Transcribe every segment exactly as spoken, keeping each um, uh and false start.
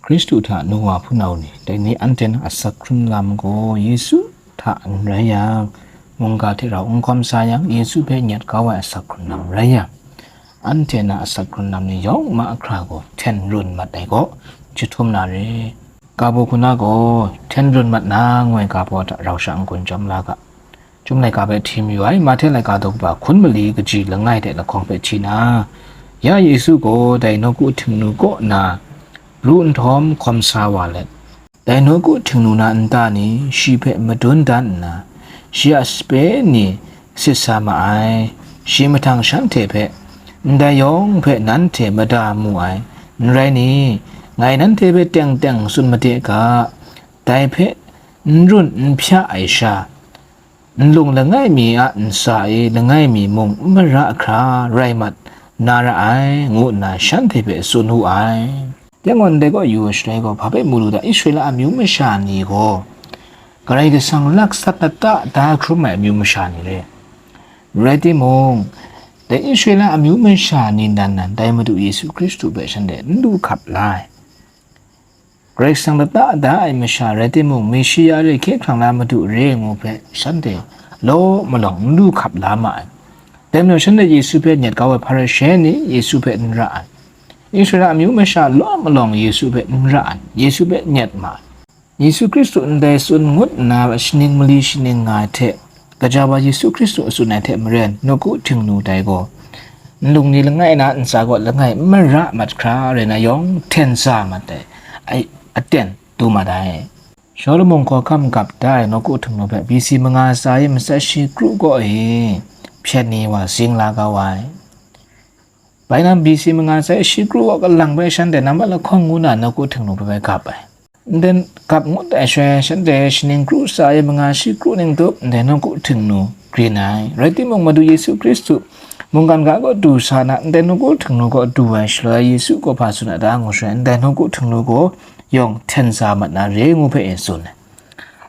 Hkristu hta nu wa hpunau ni, dai ni anhte na asak hkrun lam gaw Yesu hta n rai yang, mungga hte rau n hkawm sa yang, Yesu hpe nyet kau ai asak hkrun lam rai yang, anhte na asak hkrun lam ni yawng mahkra gaw hten run mat ai gaw, jahtum na re. Ga baw hku na gaw, hten run mat na ngoi ga baw hta rau sha n-gun chyawm la ga. Chyum laika hpe hti mayu ai, Mahte laika daw kaba hkun mali kaji langai de lahkawng hpe hti na, ya Yesu gaw dai nawku htingnu kaw na pru nhtawm hkawm sa wa let, dai nawku htingnu na nta ni shi hpe madun dan nna, shi a sape ni sit sa ma ai. Shi mahtang shanhte hpe, "Ndai yawng hpe nanhte mada mu ai, n rai ni? Ngai nanhte hpe teng teng tsun made ga, dai hpe n run n hpya ai sha, nlung langai mi a ntsa e langai mi mung n mara hkra rai mat na ra ai," ngu nna shanhte hpe tsun wu ai. Dai gaw ndai kaw yu ai shaloi gaw, hpa hpe mu lu da, Israela amyu masha ni gaw Karai Kasang laksat lata da hkrum ai amyu masha ni re. Rai timung, dai Israela amyu masha ni nan nan dai Madu Yesu Hkristu hpe shanhte n du hkap la ai. Karai Kasang lata da ai masha rai timung, Meshiya re, hkye hkrang la Madu re ngu hpe shanhte law malawng n du hkap la ma ai. Dai majaw, shanhte Yesu hpe nyet kau ai Hparishe ni Yesu hpe n ra ai. Israela amyu masha law malawng Yesu hpe n ra ai, Yesu hpe nyet ma ai. Yesu Hkristu ndai tsun ngut nna shaning mali shaning nga ai hte, gaja wa Yesu Hkristu a tsun ai hte maren, nawku htingnu dai gaw, nlung ni langai na ntsa kaw langai n mara mat hkra rai na yawng hten sa mat ai, ai aten du mat ai. Shawlumon hkawhkam gap da ai nawku htingnu hpe B C manga tsa e matsat shi kru kaw e hpyen ni wa zing la kau ai. Bai nang B C manga tsa e shi kru kaw kalang bai shanhte nambat lahkawng ngu na nawku htingnu hpe bai gap ai. Ndai gap ngut ai shaloi, shanhte shaning kru tsa e manga shi kru ning tup ndai nawku htingnu grin ai. Rai timung, Madu Yesu Hkristu mungkan ga kaw du sa na, ndai nawku htingnu kaw du ai shaloi, Yesu gaw hpa tsun a ta ngu shaloi, ndai nawku htingnu gaw yawng hten sa mat na re ngu hpe e tsun ai.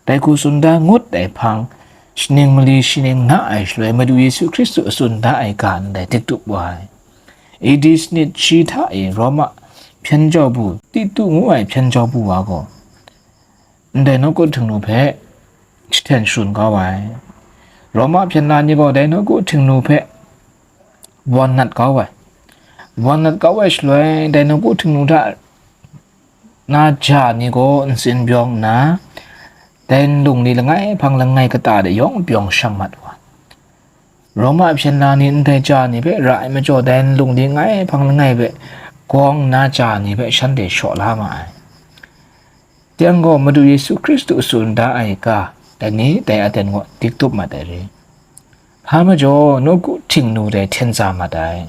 Dai hku tsun da ngut ai hpang, shaning mali shaning na ai shaloi, Madu Yesu Hkristu a tsun da ai ga ndai dik tup wa ai. A D sanit shi hta e Roma hpyen jau bu, Titu ngu ai hpyen jau bu wa gaw, ndai nawku htingnu hpe jahten sharun kau ai. Roma hpyen na ni gaw dai nawku htingnu hpe wan nat kau ai. Wan nat kau ai shaloi, dai nawku htingnu hta na ja ni gaw ntsin bawng nna, dai nlung ni langai hpang langai kata de yawng bawng shang mat wa. Roma hpyen na ni ndai ja ni hpe ra ai majaw, dai nlung ni langai hpang langai hpe gawng nna ja ni hpe shanhte shaw la ma ai. Teng gaw, Madu Yesu Hkristu tsun da ai ga, dai ni dai aten gaw dik tup mat ai re. Hpa majaw, nawku htingnu dai hten sa mat ai.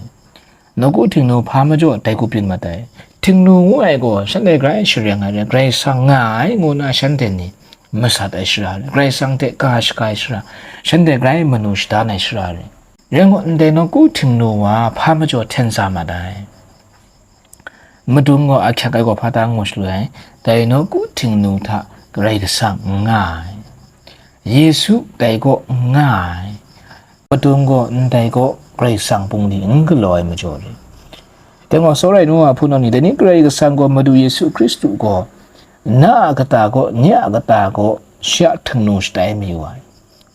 Nawku htingnu hpa majaw dai ku byin mat ai. Htingnu ngu ai gaw, shanhte grai shareng ai re, Karai Kasang nga ai ngu na shanhte ni masat ai shara re, Karai Kasang hte ga shaga ai shara, shanhte grai manu shadan ai shara re. Rai ngut, ndai nawku htingnu wa hpa majaw hten sa mat ai. Madung gaw ahkyak ai gaw hpa ta ngu shaloi, dai nawku htingnu hta Karai Kasang n nga ai. Yesu dai kaw n nga ai. Madung gaw ndai kaw Karai Kasang bungli n galaw ai majaw re. Dai gaw, tsawra ai nu wa hpunau ni, dai ni Karai Kasang gaw Madu Yesu Hkristu gaw na a kata kaw, nye a kata kaw, shi a htingnu shatai mayu ai.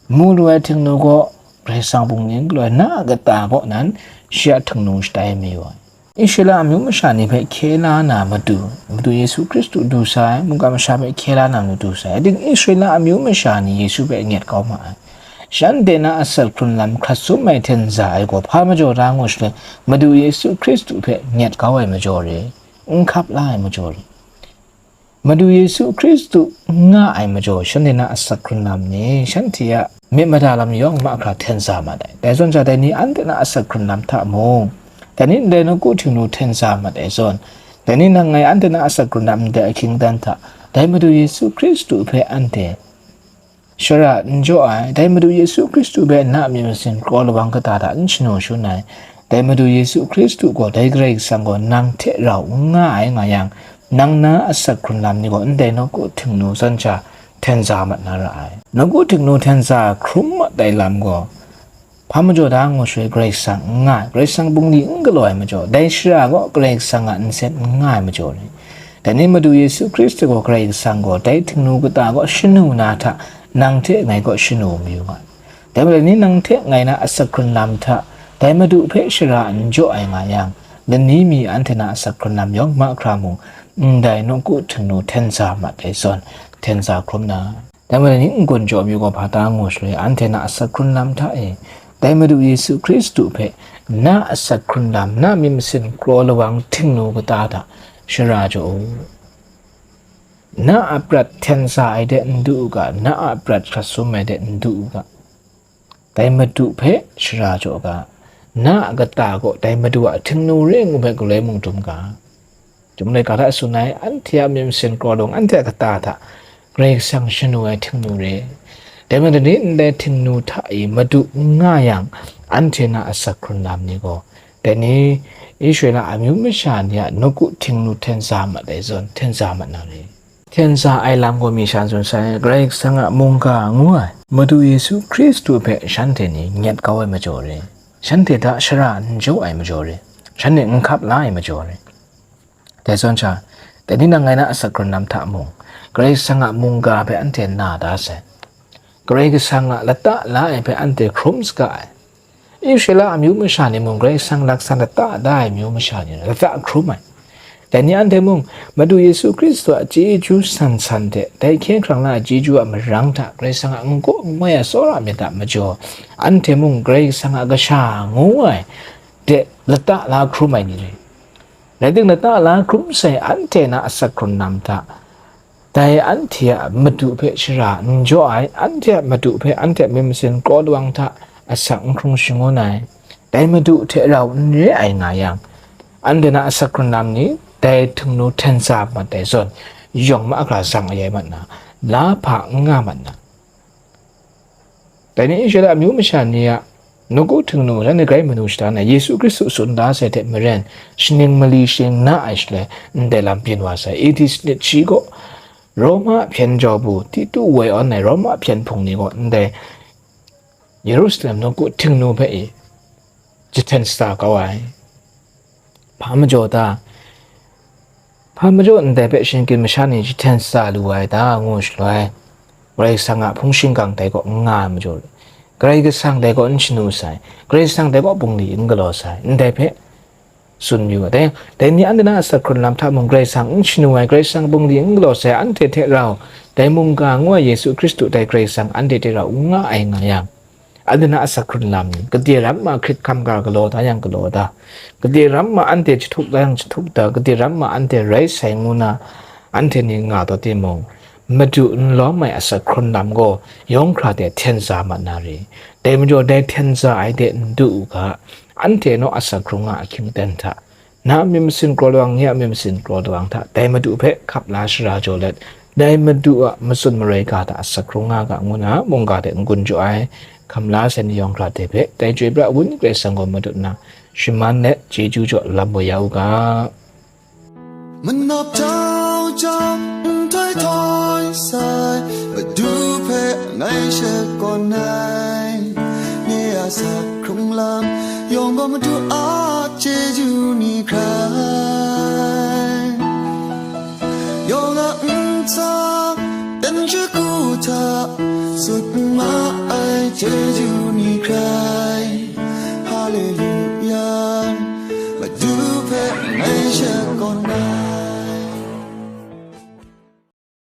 Mu lu ai htingnu gaw Karai Kasang bungli n galaw ai, na a kata kaw nan shi a htingnu shatai mayu ai. Israela amyu masha ni hpe hkye la na matu, Madu Yesu Hkristu du sa ai, mungga masha hpe hkye la na matu du sa ai. Ating Israela amyu masha ni Yesu hpe nyet kau ma ai. Shanhte na asak hkrun lam hkrat sum ai hten za ai gaw hpa majaw da ngu shaloi, Madu Yesu Hkristu hpe nyet kau ai majaw re, n hkap la ai majaw re. Madu Yesu Hkristu n nga ai majaw, shanhte na asak hkrun lam ni, shanhte a myit mada lam yawng mahkra hten sa mat ai. Dai zawn sha, dai ni anhte na asak hkrun lam hta mung, dai ni ndai nawku htingnu hten sa mat ai zawn, dai ni nang ngai anhte na asak hkrun lam ndai ahkying dan hta, dai Madu Yesu Hkristu hpe anhte shara n jaw ai, dai Madu Yesu Hkristu hpe na myit masin kraw lawang kata hta n shanu shangun ai, dai Madu Yesu Hkristu gaw, dai Karai Kasang gaw nang hte rau n nga ai nga yang, nang na asak hkrun lam ni gaw ndai nawku htingnu zawn sha hten sa mat na ra ai. Nawku htingnu hten sa hkrum mat ai lam gaw, hpa majaw da ngu shaloi Karai Kasang n nga ai, Karai Kasang bungli n galaw ai majaw, dai shara gaw Karai Kasang a nsen n nga ai majaw ni, Dai ni Madu Yesu Hkristu gaw Karai Kasang gaw dai htingnu kata kaw shanu na hta, nang hte ngai kaw shanu mayu nga. Dai majaw ni nang hte ngai na asak hkrun lam hta, dai Madu hpe shara n jaw ai nga yang, lani mi anhte na asak hkrun lam yawng mahkra mung, ndai nawku htingnu hten sa mat ai zawn, hten sa hkrum na. Dai majaw ni n-gun jaw amyu gaw hpa ta ngu shaloi, anhte na asak hkrun lam hta e, dai Madu Yesu Hkristu hpe na asak hkrun lam, na myit masin kraw lawang htingnu kata hta shara jaw u. Na a prat hten sa ai de n du u ga, na a prat hkrat sum ai de n du u ga. Dai Madu hpe shara jaw ga, na a kata gaw dai Madu a htingnu re ngu hpe galoi mung dum ga. Chyum laika hta tsun ai, anhte a myit masin kraw lawang anhte a kata hta Karai Kasang shanu ai htingnu re. Dai majaw ni ndai htingnu hta e Madu n nga yang, anhte na asak hkrun lam ni gaw, dai ni Israela amyu masha ni a nawku htingnu hten sa mat ai zawn, hten sa mat na re. Hten sa ai lam gaw mi sha tsun sai, Karai Kasang a mungga ngu ai Madu Yesu Hkristu hpe shanhte ni nyet kau ai majaw re. Shanhte hta shara n jaw ai majaw re. Shanhte n hkap la ai majaw re. Dai zawn sha, dai ni nang ngai na asak hkrun lam hta mung, Karai Kasang a mungga hpe anhte na da sai. Karai Kasang a lata la ai hpe anhte hkrum saga ai. Israela amyu masha ni mung Karai Kasang laksan lata da ai myu masha ni rai, lata hkrum ai. Dai ni anhte mung, Madu Yesu Hkristu a chyeju san san hte, dai hkye hkrang la ai chyeju a marang hta Karai Kasang a n-gun n-gwi a tsawra myit a majaw, anhte mung Karai Kasang a kasha ngu ai de lata la hkrum ai ni rai. Rai timung, lata la hkrum sai anhte na asak hkrun lam hta, dai anhte a Madu hpe shara n jaw ai, anhte a Madu hpe anhte a myit masin kraw lawang hta asak n hkrung shangun ai, dai Madu hte rau n re ai nga yang, anhte na asak hkrun lam ni dai htingnu hten sa mat ai zawn, yawng mahkra sang ayai mat na, la hpa n nga mat na. Dai ni Israela amyu masha ni a nawku htingnu, shanhte grai manu shada na, Yesu Hkristu tsun da sai hte maren, shaning mali shaning na ai shaloi, ndai lam byin wa sai. A D sanit shi gaw Roma hpyen jaw bu, Titu woi awn ai Roma hpyen hpung ni gaw ndai Yerusalem nawku htingnu hpe i jahten sa kau ai. Hpa majaw ta? Hpa majaw ndai hpe shinggyim masha ni jahten sa lu ai ta ngu shaloi, Karai Kasang a hpung shingkang dai kaw n nga ai majaw, Karai Kasang dai kaw n shanu sai, Karai Kasang dai kaw bungli n galaw sai, ndai hpe tsun yu ai. Dai, dai ni anhte na asak hkrun lam hta mung Karai Kasang n shanu ai, Karai Kasang bungli n galaw sai, anhte hte rau, dai mungga ngu ai Yesu Hkristu dai Karai Kasang anhte hte rau n nga ai nga yang, anhte na asak hkrun lam ni, gade ram ma hkrit hkam ga galaw da yang galaw da, gade ram ma anhte jahtuk da yang jahtuk da, gade ram ma anhte rai sai ngu na, anhte ni nga taw timung, Madu n lawm ai asak hkrun lam gaw yawng hkra de hten sa mat na re. Dai majaw dai hten sa ai de n du u ga, anhte naw asak hkrung nga ahkying ten hta, na a myit masin kraw lawang, nye a myit masin kraw lawang hta, dai Madu hpe hkap la shara jaw let, dai Madu a matsun maroi ga hta asak hkrung nga ga ngu na, mungga hte n-gun jaw ai, hkam la sai ni yawng hkra de hpe, dai Chyoi pra Wenyi Karai Kasang gaw madut nna, shaman let chyeju jaw lam wa ya u ga. Manap jau jang, nhtoi htoi sai, Madu hpe ngai shakawn ai. Nye a asak hkrung lam yawng gaw Madu a chyeju ni hkrai, yawng a ntsa, dan shagu hta, tsun ma ai chyeju ni hkrai.